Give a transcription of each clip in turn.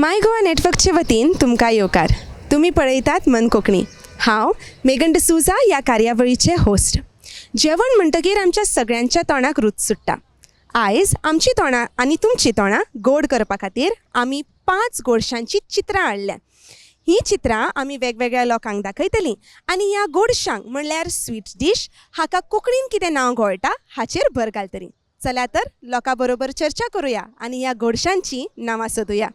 माय गोवा नेटवर्कचे वतीन तुमकां येवकार. तुमी पळयतात मन कोंकणी. हांव मेगन डिसूजा ह्या कार्यावळीचे होस्ट. जेवण म्हणटगीर आमच्या सगळ्यांच्या तोंडाक रूच सुट्टा. आयज आमची तोंडां आनी तुमची तोंडां गोड करपा खातीर आमी पांच गोडशांचीं चित्रां हाडल्यात. हीं चित्रां आमी वेगवेगळ्या लोकांक दाखयतलीं आनी ह्या गोडशांक म्हणल्यार स्वीट डीश हाका कोंकणीन कितें नांव घोळटा हाचेर भर घालतलीं. चला तर लोकां बरोबर चर्चा करुया आनी ह्या गोडशांचीं नांवां सोदुया.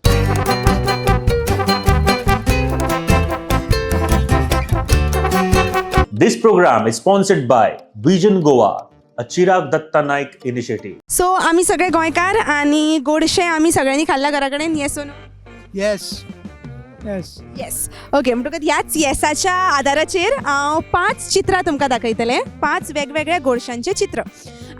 This program is sponsored by Vision Goa, a Chirag Datta Naik initiative. So आमी सगळे गोंयकार आनी गोडशें आमी सगळ्यांनी खाल्ल्या घरा कडेन. Yes? No? Yes yes. Yes, okay. म्हणटकच ह्याच येसाच्या आदाराचेर हांव पांच चित्रां तुमकां दाखयतलें, पांच वेगवेगळ्या गोडशांचें चित्र,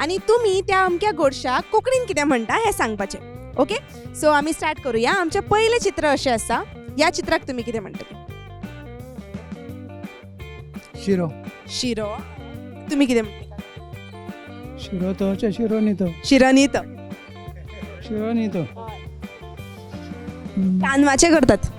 आनी तुमी त्या अमक्या गोडशाक कोंकणीन कितें म्हणटा हें सांगपाचें. ओके, सो आमी स्टार्ट करुया. आमचें पयलें चित्र अशें आसा. ह्या चित्राक तुमी कितें म्हणटले? शिरो. शिरो. तुमी कितें म्हणटले? शिरो तो शिरो न्ही तो. शिरो न्ही तो. शिरो न्ही तो. तांदवाचें करतात.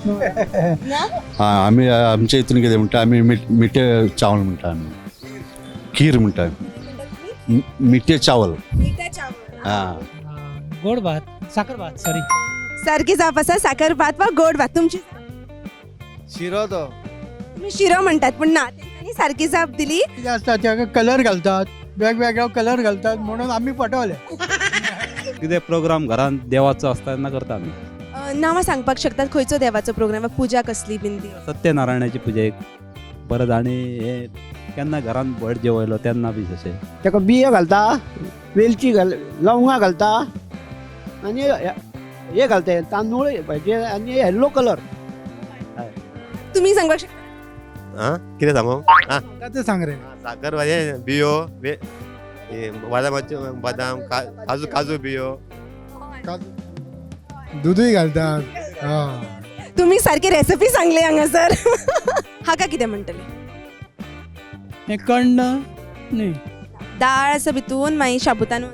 ना? हा, आमी आमच्या हितून कितें म्हणटा आमी, मिठे चावल म्हणटा आमी, खीर म्हणटा, मिठे चावल. हा. गोड भात, साखर भात, सॉरी. सारकी जाप आसा, साकर भात वा गोड भात. तुमची जाप? शिरो तो. तुमी शिरो म्हणटात, पूण ना, तेंच्यांनी सारकी जाप दिली. कितें आसता ताका कलर घालतात, वेगवेगळे कलर घालतात म्हणून आमी फटवले. कितें प्रोग्राम घरान देवाचो आसता तेन्ना करता आमी. नांवां सांगपाक शकतात? खंयचो देवाचो प्रोग्राम वा पुजा कसली बीन ती? सत्यनारायणाची पुजेक परत आनी हे केन्ना घरान भट जेवयलो तेन्ना बी तशें. ताका बियो घालता, वेलची घाल, लवंगां घालता आनी हे घालता, तांदूळ भाजी आनी येल्लो कलर. तुमी सांगपाक शकता? आं, कितें सांगू? आं. तें सांग रे. साकर हे बियो, हे बदामाच्यो, बदाम, काजू, काजू बियो. दुदूय घालतात हा. तुमी सारकी रेसिपी सांगली हांगासर. हाका कितें म्हणटले? हें कण्ण न्ही. दाळ आसा भितून, मागीर शाबुतान.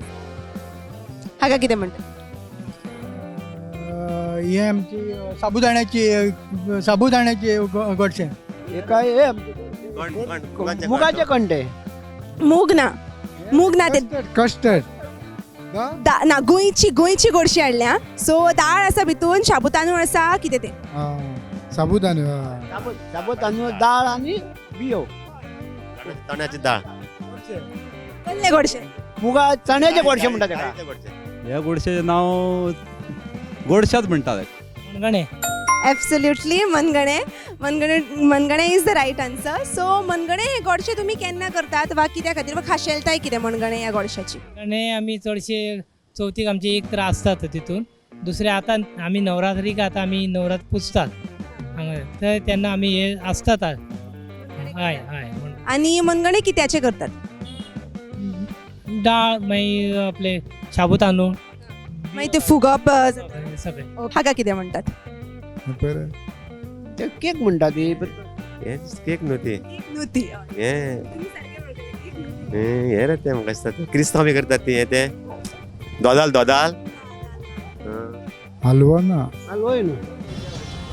हाका कितें म्हणटले? हे आमची साबुदाण्याची, साबुदाण्याची गोडशें. हे काय हे? कण, कण, मुगाचे. मुगाचे कंटे. मूग ना, मूग ना ते. कस्टर्ड. ना, गोंयची गोंयची गोडशी हाडल्या. सो दाळ आसा भितून, शाबू तांदूळ आसा, कितें तें? साबुदाणे हा. साबू तांदूळ, दाळ आनी बियो. चण्याची दाळ. कसलें गोडशें? मुगा चण्याचे गोडशें म्हणटा ताका. डाळीचें गोडशें. ह्या गोडशेचें नांव गोडशाच म्हणटात. मणगणें. Absolutely, mangane. Mangane, mangane is the right answer. So mangane हें गोडशें तुमी केन्ना करतात वा कित्या खातीर वा खाशेलताय कितें मनगणें ह्या गोडशाची? मणगणें आमी चडशे चवथीक आमचे एक तर आसतात तितून, दुसरें आतां आमी नवरात्रीक, आतां आमी नवरात्र पुजतात हांगा, तर तेन्ना आमी हे आसतात. हय हय, म्हण. आनी मनगणें कित्याचें करतात? डाळ, मागीर आपले शाबू तांदूळ. मागीर ते फुगप जाता. सगळें. हाका कितें म्हणटात? बरें. ते केक म्हणटा ती. हे केक न्हू ती. नुती. हे हे हे रे, ते म्हाका दिसता ते क्रिस्तांव बी करतात ती, हे ते दोदाल, दोदाल. आं. हलवो ना. हलवोय न्हू.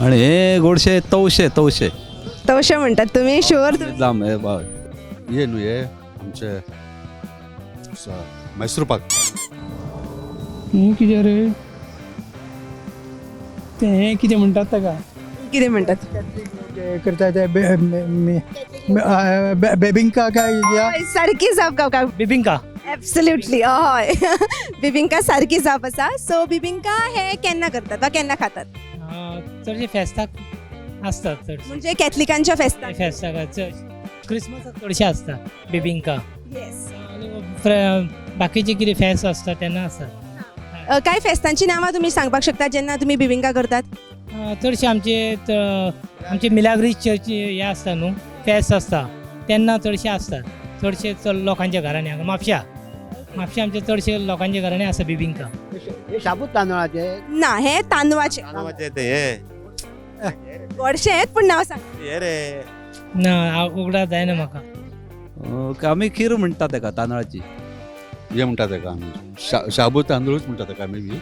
आनी हे गोडशे तवशे, तवशे. तवशें म्हणटात तुमी? शुअर? जाम हे बाय. हे न्हू, हे आमचे मैसूर पाक. हें कितें रे तें, हें कितें म्हणटात ताका? कितें म्हणटात? ते करता ते बेबिंका काय या. हय, सारकी जाप काका. बिबिंका. एब्सोल्युटली, हय, बिबिंका सारकी जाप आसा. सो बिबिंका हे केन्ना करतात वा केन्ना खातात? चडशे फेस्ताक आसतात चडशे. म्हणजे कॅथलिकांच्या फेस्ताक. फेस्ताक, क्रिसमसाक चडशे आसता बिबिंका. येस. आनी बाकीचे कितें फेस्त आसता तेन्ना आसता. कांय फेस्तांची नांवां तुमी सांगपाक शकता जेन्ना तुमी बिबिंका करतात? चडशे आमचे आमचे मिलाग्रीस चर्च हे आसता न्हू, फेस्त आसता तेन्ना चडशे आसता, चडशे चड लोकांच्या घरांनी. हांगा म्हापश्या, म्हापश्या आमच्या चडशे लोकांच्या घरांनी आसता बिबिंका. हे शाबू तांदळाचे. ना, हे तांदवाचे. तांदळाचें ते हे. गोडशें, पूण नांव सांग. हे रे. ना, उगडास जायना म्हाका. आमी खीर म्हणटा तेका तांदळाची. हे म्हणटा तेका आमी शाबू तांदूळच म्हणटा तेका आमी बी.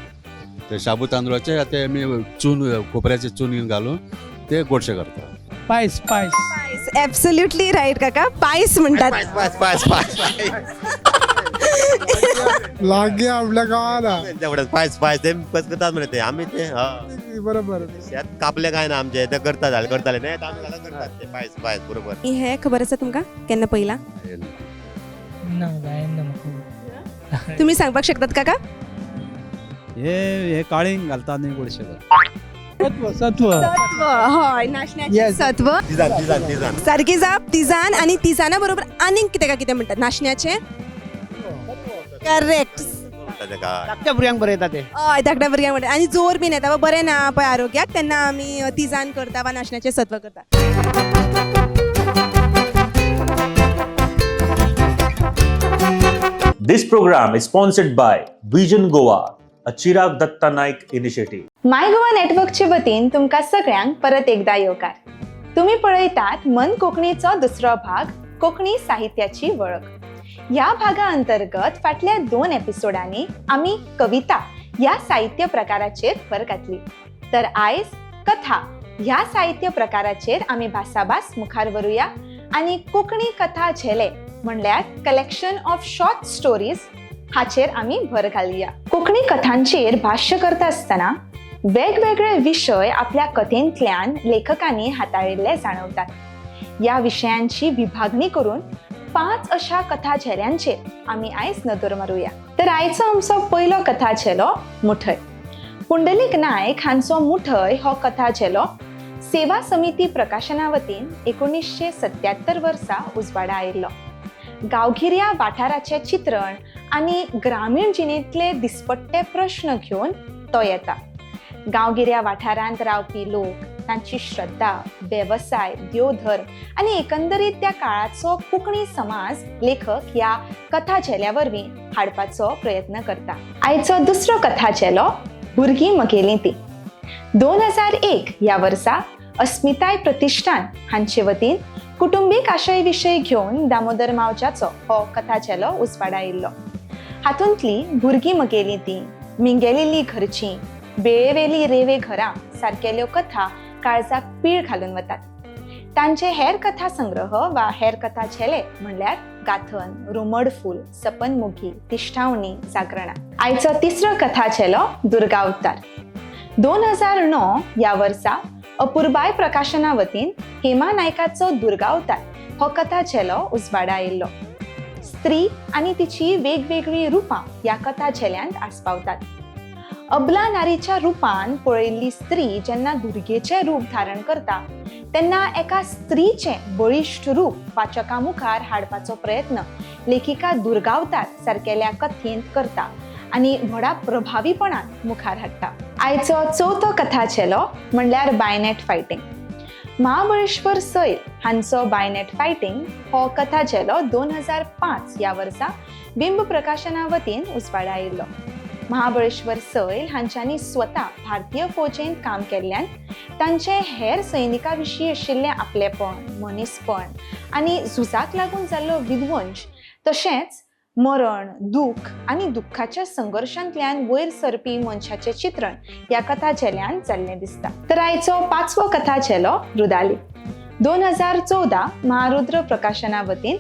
ते शाबू तांदळाचे ते आमी चून खोबऱ्याचे चून घालून ते गोडशें करता. पायस पायस. पायस, ॲब्सोल्युटली राईट काका, पायस म्हणटात. पायस पायस पायस पायस. लागीं आपल्या गांवांत तेवढेच पायस पायस ते कस करतात म्हणे ते आमी ते हय. बरोबर. शेत कापले काय ना आमचे ते करतात जाले करताले न्ही आमी घालून करतात ते पायस पायस बरोबर. हे खबर आसा तुमकां केन्ना पयला? ना जायना म्हाका. तुम्ही सांगपाक शकतात काका? हे हे काळींग घालता आनी गोडशें करता. सत्व सत्व. सत्व, हय, नाशण्याचें Yes. सत्व. तिजान तिजान तिजान. सारकी जाप तिजान. आनी तिजाना बरोबर आनीक कितें काय कितें म्हणटात नाशण्याचें? करेक्ट. म्हणटा तेका. धाकट्या भुरग्यांक बरें येता ते. हय, धाकट्या भुरग्यांक म्हणटात. आनी जोर बीन येता वा बरें ना पळय आरोग्याक, तेन्ना आमी तिजान करता वा नाशण्याचें सत्व करता. This program is sponsored by Vision Goa, a Chirag Datta Naik initiative. My Goa नेटवर्कचे वतीन तुमकां सगळ्यांक परत एकदा येवकार. तुमी पळयतात मन कोंकणीचो दुसरो भाग, कोंकणी साहित्याची वळख. ह्या भागा अंतर्गत फाटल्या 2 एपिसोडांनी आमी कविता ह्या साहित्य प्रकाराचेर भर घातली, तर आयज कथा ह्या साहित्य प्रकाराचेर आमी भासाभास मुखार व्हरूया आनी कोंकणी कथा झेले म्हणल्यार कलेक्शन ऑफ शॉर्ट स्टोरीज हाचेर आमी भर घालया. कोंकणी कथांचेर भाश्य करता आसतना वेगवेगळे विशय आपल्या कथेंतल्यान लेखकांनी हाताळिल्ले जाणवतात. ह्या विशयांची विभागणी करून 5 अशा कथा झेल्यांचेर आमी आयज नदर मारुया. तर आयचो आमचो पयलो कथा झेलो मुठय. पुंडलीक नायक हांचो मुठय हो कथा झेलो सेवा समिती प्रकाशना वतीन 1977 वर्सा उजवाडा आयिल्लो. गांवगिऱ्या वाठाराचें चित्रण आनी ग्रामीण जिणेंतले दिसपट्टे प्रश्न घेवन तो येता. गांवगिऱ्या वाठारांत रावपी लोक, तांची श्रद्धा, वेवसाय, देवधर्म आनी एकंदरीत त्या काळाचो कोंकणी समाज लेखक ह्या कथा झेल्या वरवीं हाडपाचो प्रयत्न करता. आयचो दुसरो कथा झेलो भुरगीं मगेलीं तीं. 2001 ह्या वर्सा अस्मिताय प्रतिष्ठान हांचे वतीन कुटुंबीक आशय विशय घेवन दामोदर मावज्याचो हो कथा झेलो उजवाडा आयिल्लो. हातूंतली भुरगीं मगेलीं तीं, मिंगेलेली घरचीं, बेळेवेली रेवे घरां सारकेल्यो कथा काळजाक पीळ घालून वतात. तांचे हेर कथा संग्रह वा हेर कथा झेले म्हणल्यार गाथन, रुमडफूल, सपनमुखी, तिश्ठावणी, जागरणां. आयचो तिसरो कथा झेलो दुर्गावतार. 2009 ह्या वर्सा अपुरबाय प्रकाशना वतीन हेमा नायकाचो दुर्गावतार हो कथा झेलो उजवाडा आयिल्लो. स्त्री आनी तिची वेगवेगळीं रुपां ह्या कथा झेल्यांत आस्पावतात. अबला नारीच्या रुपान पळयल्ली स्त्री जेन्ना दुर्गेचें रूप धारण करता तेन्ना एका स्त्रीचें बळिश्ट रूप वाचकां मुखार हाडपाचो प्रयत्न लेखिका दुर्गावतार सारकेल्या कथेंत करता आनी व्हडा प्रभावीपणान मुखार हाडटा. आयचो चवथो कथा झेलो म्हणल्यार बायनेट फायटींग. महाबळेश्वर सैल हांचो बायनेट फायटींग हो कथा झेलो 2005 ह्या वर्सा बिंब प्रकाशना वतीन उजवाडा आयिल्लो. महाबळेश्वर सैल हांच्यांनी स्वता भारतीय फौजेंत काम केल्ल्यान तांचे हेर सैनिकां विशीं आशिल्लें आपलेपण, मनीसपण आनी झुजाक लागून जाल्लो विध्वंस, तशेंच मरण, दुख आनी दुख्खाच्या संघर्शांतल्यान वयर सरपी मनशाचें चित्रण ह्या कथा झेल्यांत जाल्लें दिसता. तर आयचो पांचवो कथा झेलो रुदाली. 2014 महारुद्र प्रकाशना वतीन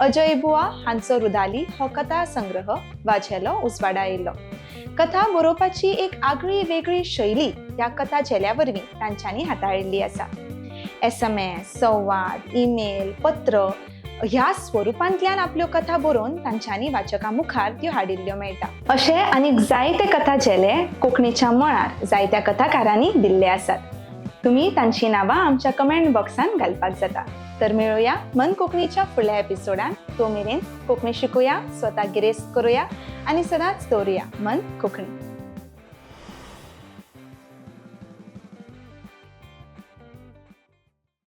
अजय बुआ हांचो रुदाली हो कथा संग्रह वा झेलो उजवाडा आयिल्लो. कथा बरोवपाची एक आगळी वेगळी शैली ह्या कथा झेल्या वरवीं तांच्यांनी हाताळिल्ली आसा. SMS, संवाद, ईमेल, पत्र ह्या स्वरुपांतल्यान आपल्यो कथा बरोवन तांच्यांनी वाचकां मुखार त्यो हाडिल्ल्यो मेळटा. अशे आनीक जायते कथा झेले कोंकणीच्या मळार जायत्या कथाकारांनी दिल्ले आसात. तुमी तांचीं नांवां आमच्या कमेंट बॉक्सान घालपाक जाता. तर मेळुया मन कोंकणीच्या फुडल्या एपिसोडान. तो मेरेन कोंकणी शिकुया, स्वता गिरेस्त करुया आनी सदांच दवरुया मन कोंकणी.